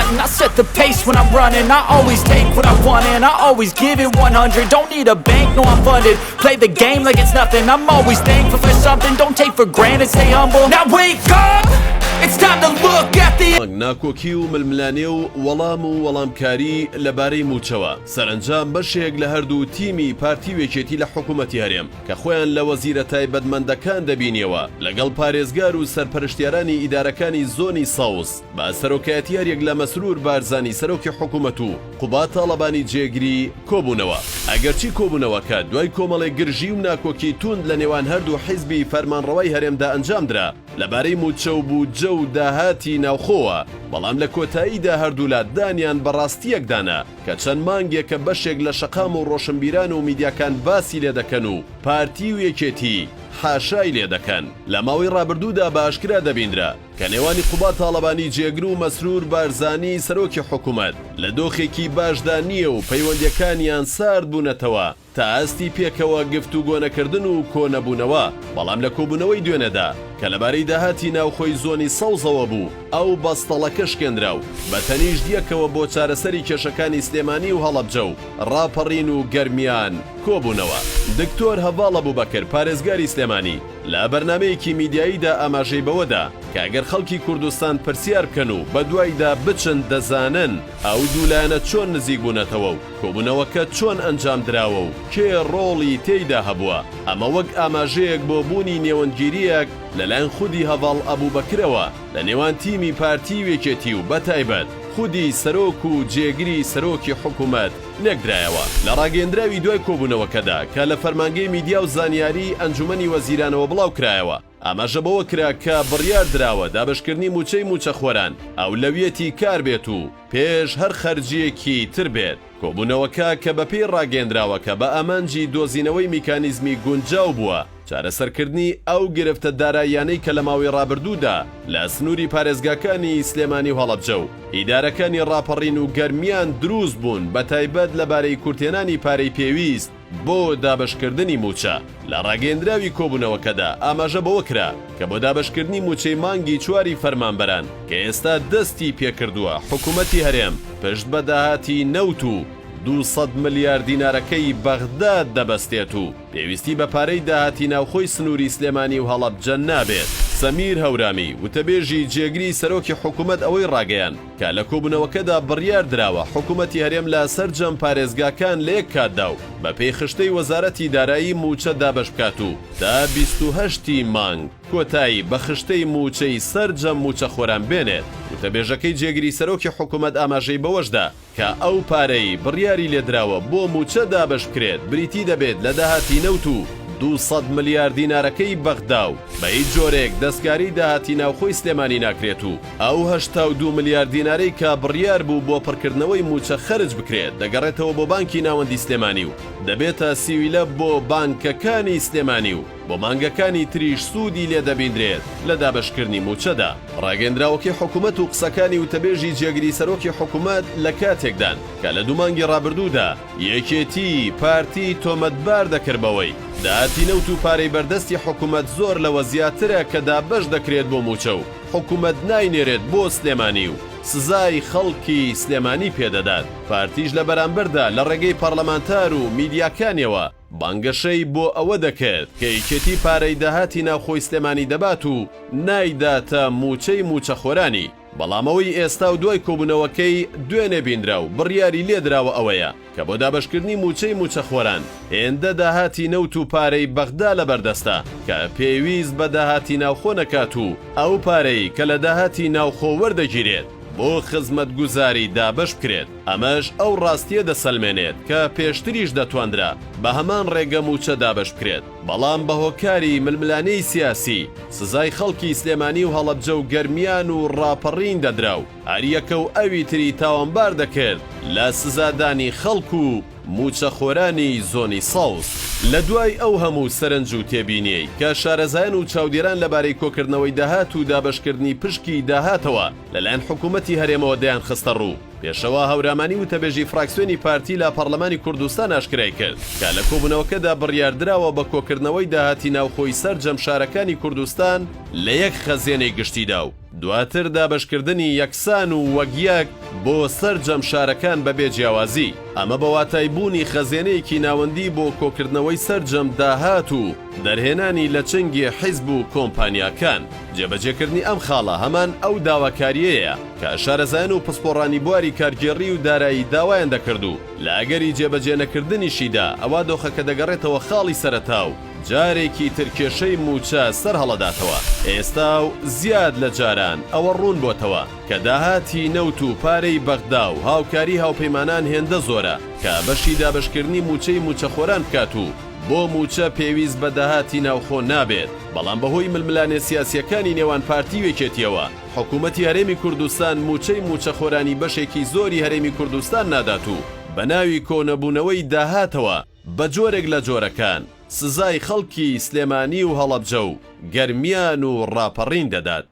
hunting. I set the pace when I'm running. I always take what I want and I always give it 100. Don't need a bank, no I'm funded. Play the game like it's nothing. I'm always thankful for something. Don't take for granted, stay humble. Now wake up! It's time to look at the ناکۆکی و ململانێ و وەڵام و وەڵامکاری لەبارەی مووچەوە، سەرەنجام بەشێک لە هەردوو تیمی پارتی و یەکێتی لە حکوومەتی هەرێم کە خۆیان لە وەزیرە تایبەتمەندەکان دەبینیەوە لەگەڵ پارێزگار و سەرپەرشتیارانی ئیدارەکانی زۆنی سەوز بە سەرۆکایەتی هەریەک لە مەسرور بارزانی سەرۆکی حکوومەت و قوباد تاڵەبانی جێگری کۆبوونەوە. ئەگەرچی کۆبوونەوەکە دوای کۆمەڵێک گرژی و ناکۆکی تووند لە نێوان هەردوو حیزبی فەرمانڕەوای هەرێمدا ئەنجامدرا لەبارەی مووچە و بودجە و داهاتی ناوخۆوە، بەڵام لە کۆتاییدا هەردوولا دانیان بە ڕاستییەکدا نا کە چەند مانگێکە بەشێک لە شەقام و ڕۆشنبیران و میدیاکان باسی لێدەکەن و پارتی و یەکێتی حاشای لێدەکەن. لە ماوەی ڕابردوودا بە ئاشکرا دەبینرا کە نێوانی قوباد تاڵەبانی جێگر و مەسرور بارزانی سەرۆکی حکومەت لە دۆخێکی باشدا نییە و پەیوەندییەکانیان سارد بوونەتەوە تا ئاستی پێکەوە گفتوگۆنەکردن و کۆنەبوونەوە، بەڵام لە کۆبوونەوەی دوێنێدا کە لەبارەی داهاتی ناوخۆی زۆنی سەوزەوە بوو، ئەو بەستەڵەکە شکێنرا و بە تەنیشت یەکەوە بۆ چارەسەری کێشەکانی سلێمانی و هەڵەبجە و ڕاپەڕین و گەرمیان کۆبوونەوە. دکتۆر هەڤاڵ ئەبوبەکر، پارێزگاری سلێمانی، لە بەرنامەیەکی میدیاییدا ئاماژەی بەوەدا کە ئەگەر خەڵکی کوردستان پرسیار بکەن و بەدوایدا بچن دەزانن ئەو دوو لایەنە چۆن نزیک بوونەتەوە و کۆبوونەوەکە چۆن ئەنجام دراوە و کێ ڕۆڵی تێیدا هەبووە، ئەمە وەک ئاماژەیەک بۆ بوونی نێوەندگیرییەک لەلایەن خودی هەڤاڵ ئەبوبەکرەوە لە نێوان تیمی پارتی و یەکێتی و بەتایبەت خودی سەرۆک و جێگری سەرۆکی حکومەت لێکدرایەوە. لە ڕاگەیەندراوی دوای کۆبوونەوەکەدا کە لە فەرمانگەی میدیا و زانیاریی ئەنجومەنی وەزیرانەوە بڵاوکرایەوە، ئاماژە بەوە کرا کە بڕیار دراوە دابەشکردنی مووچەی مووچەخۆران ئەولەویەتی کار بێت و پێش هەر خەرجییەکی تر بێت. کۆبوونەوەکە کە بەپێی ڕاگەیەندراوەکە بە ئامانجی دۆزینەوەی میکانیزمی گونجاو بووە، چارەسەرکردنی ئەو گرفتە داراییانەی کە لە ماوەی ڕابردوودا لە سنووری پارێزگاکانی سلێمانی و هەڵەبجە و ئیدارەکانی ڕاپەڕین و گەرمیان دروست بوون بەتایبەت لەبارەی کورتهێنانی پارەی پێویست بۆ دابەشکردنی مووچە. لە ڕاگەیەندراوی کۆبوونەوەکەدا ئاماژە بەوە کرا کە بۆ دابەشکردنی مووچەی مانگی چواری فەرمانبەران کە ئێستا دەستی پێکردووە حکوومەتی هەرێم پشت بە داهاتی نەوت و 200 ملیار دینارەکەی بەغداد دەبەستێت و پێویستی بە پارەی داهاتی ناوخۆی سنووری سلێمانی و هەڵەبجە نابێت. سەمیر هەورامی، وتەبێژی جێگری سەرۆکی حکوومەت ئەوەی ڕاگەیاند کە لە کۆبوونەوەکەدا بڕیار دراوە حکوومەتی هەرێم لە سەرجەم پارێزگاکان لە یەک کاتدا و بەپێی خشتەی وەزارەتی دارایی مووچە دابەش بکات و تا 28 ی مانگ کۆتایی بە خشتەی مووچەی سەرجەم مووچەخۆران بێنێت. وتەبێژەکەی جێگری سەرۆکی حکوومەت ئاماژەی بەوەش دا، کە ئەو پارەی بڕیاری لێدراوە بۆ مووچە دابەش بکرێت بریتی دەبێت لە داهاتی نەوت و 200 ملیار دینارەکەی بەغدا و بە هیچ جۆرێک دەستکاری داهاتی ناوخۆی سلێمانی ناکرێت و ئەو 82 ملیار دینارەی کە بڕیار بوو بۆ پڕکردنەوەی مووچە خەرج بکرێت دەگەڕێتەوە بۆ بانکی ناوەندی سلێمانی و دەبێتە سیویلە بۆ بانکەکانی سلێمانی و بۆ مانگەکانی تریش سوودی لێ دەبیندرێت لە دابەشکردنی مووچەدا. ڕاگەیەندراوەکەی حکومەت و قسەکانی وتەبێژی جێگری سەرۆکی حکومەت لە کاتێکدان کە لە دوو مانگی ڕابردوودا یەکێتی، پارتی تۆمەتبار دەکرد بەوەی داهاتی نەوت و پارەی بەردەستی حکومەت زۆر لەوە زیاترە کە دابەش دەکرێت بۆ مووچە و حکومەت ناینێرێت بۆ سلێمانی و سزای خەڵکی سلێمانی پێدەدات، پارتیش لە بەرامبەردا لە ڕێگەی پەڕلەمانتار و میدیاکانیەوە بانگەشەی بۆ ئەوە دەکرد کە یەکێتی پارەی داهاتی ناوخۆی سلێمانی دەبات و نایداتە مووچەی مووچەخۆرانی، بەڵام ئەوەی ئێستا و دوای کۆبوونەوەکەی دوێنێ بینرا و بڕیاری لێدراوە ئەوەیە کە بۆ دابەشکردنی مووچەی مووچەخۆران هێندە داهاتی نەوت و پارەی بەغدا لەبەردەستە کە پێویست بە داهاتی ناوخۆ نەکات و ئەو پارەی کە لە داهاتی ناوخۆ وەردەگیرێت بۆ خزمەتگوزاری دابەش بکرێت. ئەمەش ئەو ڕاستییە دەسەلمێنێت کە پێشتریش دەتواندرا بە هەمان ڕێگە مووچە دابەش بکرێت، بەڵام بە هۆکاری ململانێی سیاسی سزای خەڵکی سلێمانی و هەڵەبجە و گەرمیان و ڕاپەڕین دەدرا و هەریەکە و ئەوی تری تاوانبار دەکرد لە سزادانی خەڵک و مووچەخۆرانی زۆنی سەوز. لە دوای ئەو هەموو سەرنج و تێبینیەی کە شارەزایان و چاودێران لەبارەی کۆکردنەوەی داهات و دابەشکردنی پشکی داهاتەوە لەلایەن حکوومەتی هەرێمەوە دەیانخستە ڕوو، پێشەوا هەورامانی وتەبێژی فراکسیۆنی پارتی لە پەڕلەمانی کوردستان ئاشکرای کرد کە لە کۆبوونەوەکەدا بڕیاردراوە بە کۆکردنەوەی داهاتی ناوخۆی سەرجەم شارەکانی کوردستان لە یەک خەزێنەی گشتیدا و. دواتر دابەشکردنی یەکسان و وەک یەک بۆ سەرجەم شارەکان بەبێ جیاوازی. ئەمە بە واتای بوونی خەزێنەیەکی ناوەندی بۆ کۆکردنەوەی سەرجەم داهات و دەرهێنانی لە چنگی حیزب و کۆمپانیاکان. جێبەجێکردنی ئەم خاڵە هەمان ئەو داواکارییەیە کە شارەزایان و پسپۆڕانی بواری کارگێڕی و دارایی داوایان دەکرد و لە ئەگەری جێبەجێنەکردنیشیدا ئەوا دۆخەکە دەگەڕێتەوە خاڵی سەرەتا و جارێکی تر کێشەی مووچە سەرهەڵەداتەوە. ئێستا و زیاد لە جاران ئەوە ڕوون بۆتەوە کە داهاتی نەوت و پارەی بەغدا و هاوکاری هاوپەیمانان هێندە زۆرە کە بەشی دابەشکردنی مووچەی مووچەخۆران بکات و بۆ مووچە پێویست بە داهاتی ناوخۆ نابێت، بەڵام بەهۆی ململانێ سیاسییەکانی نێوان پارتی و یەکێتییەوە حکوومەتی هەرێمی کوردستان مووچەی مووچەخۆرانی بەشێکی زۆری هەرێمی کوردستان نادات و بەناوی کۆنەبوونەوەی داهاتەوە بە جۆرێک لە جۆرەکان سزای خەڵکی سلێمانی و هەڵەبجە و گەرمیان و ڕاپەڕین دەدات.